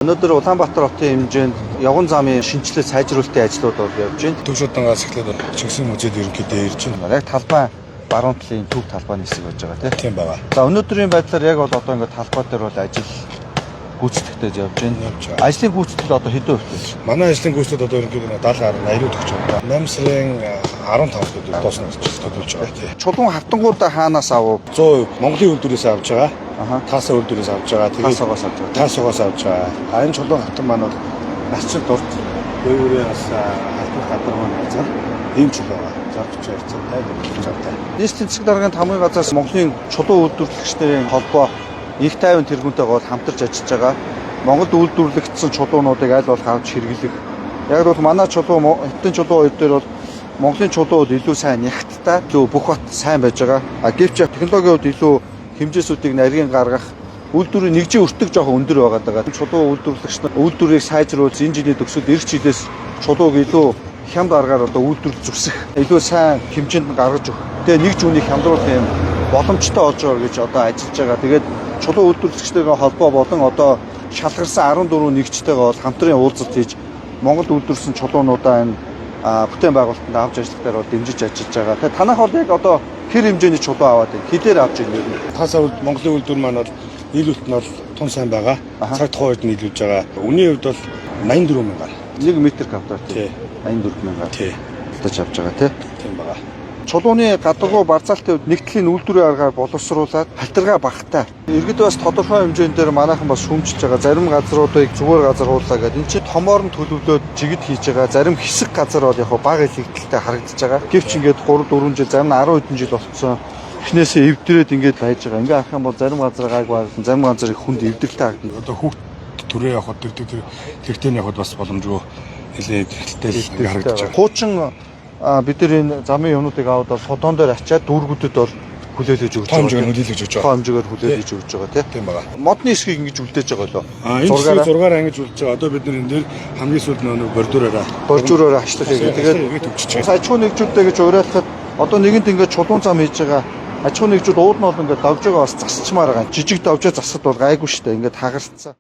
Өнөөдөр Улаанбаатар хотын хэмжээнд явган замын шинэчлэл сайжруулалтын ажлууд бол явж байна. Төв шуданаас эхлээд Чингисийн музейд ерөнхийдөө ирж байна. Яг талбай баруун талын төв талбайны хэсэг байж байгаа тийм. Тийм байгаа. За, өнөөдрийн байдлаар яг бол одоо ингээд талбай дээр бол ажил гүйцэтгэхдээ явж байна. Явж байгаа. Ажлын гүйцэтгэл одоо хэдэн хувьтай вэ? Манай ажлын гүйцэтгэл одоо ерөнхийдөө 70 гаруй 80 төгч байна. 8 сарын 15-нд дуусна гэж төлөвлөж байгаа. Тийм. Чулуун хавтангуудаа хаанаас авав? 100% Монголын үйлдвэрээс авч байгаа. Аха. Таасаа үйлдвэрээс авч байгаа. Тэгээд Таасаагаас авч байгаа. Таасаагаас авч байгаа. А энэ чулуун хавтан маань бол насчин дурт дээгүүрээ бас халдвар гадар маань газар ийм чулуу байгаа. 62 цантай, 40 цантай. Нийслэлийн засаг даргын тамгын газраас Монголын чулуун үйлдвэрлэгчдийн холбоо их 50 тэргүүнтэйгээ бол хамтарч ажиллаж байгаа. Монголд үйлдвэрлэгдсэн чулуунуудыг аль болох авч хэрэглэх. Яг бол манай чулуу, хятадын чулуу хоёр дээр бол Монголын чулуууд илүү сайн нягттай, илүү бүх бат сайн байж байгаа. А гэвч технологийн хувьд илүү хэмжээсүүдийг нарийн гаргах, үйлдвэрийн нэгжийн өртөг жоохон өндөр байгаад байгаа. Чулуу үйлдвэрлэгч нар үйлдвэрийг сайжруулж, энэ жилийн төгсөлд эх жилээс чулууг илүү хямд аргаар одоо үйлдвэрлэж зүсэх, илүү сайн хэмжээнд нь гаргаж өгөх. Тэгээ нэг жүүнийг хямдруулах юм боломжтой болж байгаа гэж одоо ажиллаж байгаа. Тэгээд чулуу үйлдвэрлэгчдийн холбоо болон одоо шалгарсан 14 нэгжтэйгээ бол хамтран уулзалт хийж, Монголд үйлдвэрлэсэн чулуунуудаа энэ бүтээн байгуулалтанд авч ажиллах дээр бол дэмжиж ажиллаж байгаа. Тэгээ танах бол яг одоо хэр хэмжээний чулуу аваад байна? Хэдээр авч байна ер нь? Таасаа Монголын үйлдвэр маань бол нийлүүлэлт нь бол тун сайн байгаа. Аха. Цаг тухайн үед нийлүүлж байгаа. Үнийн хувьд бол 84 мянгаар. 1 м квадрат. Тий. 84 мянгаар Тий. худалдаж авч байгаа, тий. Тийм байгаа. Чулууны гадаргуу барзаалтын хувьд нэг талын үйлдвэрийн аргаар боловсруулад халтаргаа багтай. Иргэд бас тодорхой хэмжээнд дээр манайхан бас шүүмжилж байгаа. Зарим газруудыг зүгээр газар хуулаа гэдэг. Энд чинь томоор нь төлөвлөөд жигд хийж байгаа. Зарим хэсэг газар бол яг бага илэгдэлтэй харагдаж байгаа. Гэвч ингээд 3 4 жил, зарим нь 10 хэдэн жил болцсон. Эхнээсээ эвдрээд ингээд байж байгаа. Ингээ харах юм бол зарим газар гайгүй харагдана. Зарим газар их хүнд эвдрэлтэй харагдана. Одоо хүүхд төрөө явахад тэр тэртээ нь явахад бас боломжгүй нэлээд эвдэрэлтэй л харагдаж байгаа. Хуучин бид нар энэ замын юмнуудыг аваад бол содон дээр ачаад дүүргүүдэд бол хүлээлгэж өгч Тоо хэмжээгээр хүлээлгэж өгч байгаа. Тоо хэмжээгээр хүлээлгэж өгч байгаа, тий. Тийм байгаа. Модны хэсгийг ингэж үлдээж байгаа лөө. А энэ хэсгийг зургаараа ингэж үлдэж байгаа. Одоо бид нар энэ дээр хамгийн сүүлд нөгөө бордюраараа Боржуураар хашлах хийгээ. Тэгээд тэгээд төвчж байгаа. аж ахуй нэгжүүдтэй гэж уриалахад одоо нэгэнт ингээд чулуун зам хийж байгаа. Аж ахуй нэгжүүд ууд нь бол ингээд давж байгаа бас засчмаар байгаа. Жижиг давжаа засахад бол гайгүй шүү дээ. Ингээд хагарцсан.